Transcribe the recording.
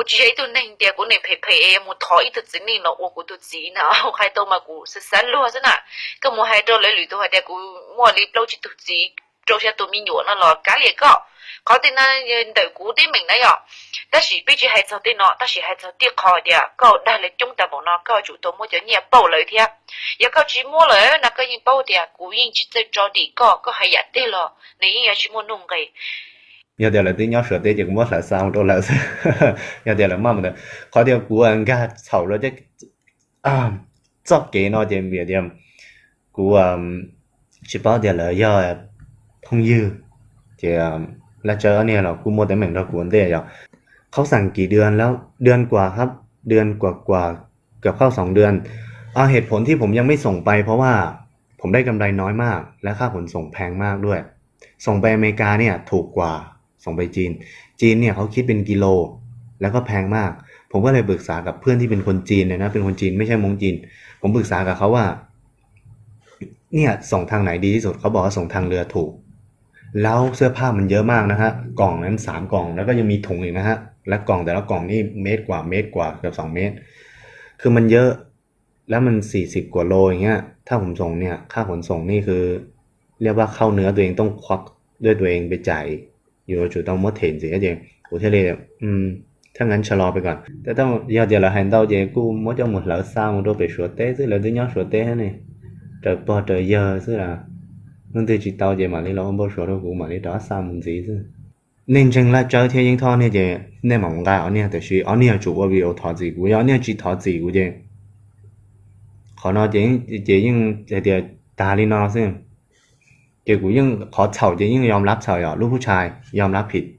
Tsis yog ib tug neeg tias kuv niam phem phem es mus thov ib tug txiv neej los ua kuv tus txiv na, hais tau mas kuv xav xav luag xwb na. Koj mus hais rau lawv lwm tus hais tias kuv muaj li plaub tsib tug txiv, rau xya tus me nyuam no los kav liam koj. Qhov tej no ntawm kuv teeb meem na yom. Tab sis peb tsis hais txog tej no, tab sis hais txog tej qhov tias koj dag lawv coob tag npaum no koj tsum tau muab cov nyiaj pauj lawv thiab. Yog koj tsis muab lawm no koj yeej paub tias kuv yeej tsis txawj tso dim koj, koj hais yam twg los nws yeej yuav tsis muaj nuj nqis. Yog tias lawv twb nyob Suav teb ces kuv muab hlawv xa mus rau lawv xwb. Yog tias lawv maj mus ntawd, qhov tias kuv nkag txhaum rau txoj kev no ces vim tias kuv tsis paub tias lawv yog phooj ywg, ces Laj Tsawb ob niag los kuj muaj teeb meem rau kuv ua ntej yom. เขาสั่งกี่เดือนแล้ว เดือนกว่าครับ เดือนกว่าๆ เกือบเข้าสองเดือน เหตุผลที่ผมยังไม่ส่งไปเพราะว่าผมได้กำไรน้อยมากและค่าขนส่งแพงมากด้วย ส่งไปอเมริกาเนี่ยถูกกว่าส่งไปจีน จีนเนี่ยเขาคิดเป็นกิโล แล้วก็แพงมาก ผมก็เลยปรึกษากับเพื่อนที่เป็นคนจีนเลยนะ เป็นคนจีนไม่ใช่ม้งจีน ผมปรึกษากับเขาว่า เนี่ยส่งทางไหนดีที่สุด เขาบอกว่าส่งทางเรือถูก แล้วเสื้อผ้ามันเยอะมากนะฮะ กล่องนั้นสามกล่อง แล้วก็ยังมีถุงอีกนะฮะ และกล่องแต่ละกล่องนี่เมตรกว่าเมตรกว่าเกือบสองเมตร คือมันเยอะ แล้วมันสี่สิบกว่าโลอย่างเงี้ย ถ้าผมส่งเนี่ย ค่าขนส่งนี่คือ เรียกว่าเข้าเนื้อตัวเองต้องควักด้วยตัวเองไปจ่าย อยู่ chủ tao muab thêm gì hết vậy. Ủa thế thì, ừ, thế ngắn cho lo về còn. Thế tao giờ giờ là hành tao vậy, kuv muab coj mus hlawv xa mus rau pem Suav teb xwb, lawv twb nyob Suav teb ne. Raws pog raws yawg xwb, leej twg tsis tau ces mam li los ua npau suav rau kuv mam li rov xa mus ntxiv xwb. Nej ntseeg Laj Tsawb thiab Yeeb Thoj nej ces nej mam nqa ob niag, tiam sis ob niag tsum ua video thov txim kuv, yog ob niag tsis thov txim kuv ces qhov no ces yeej hais tias tag li no xwb. Ces kuv yeej qhov txhaum ces yeej yom lab txhaum, yom lub phub tshai yom lab phim.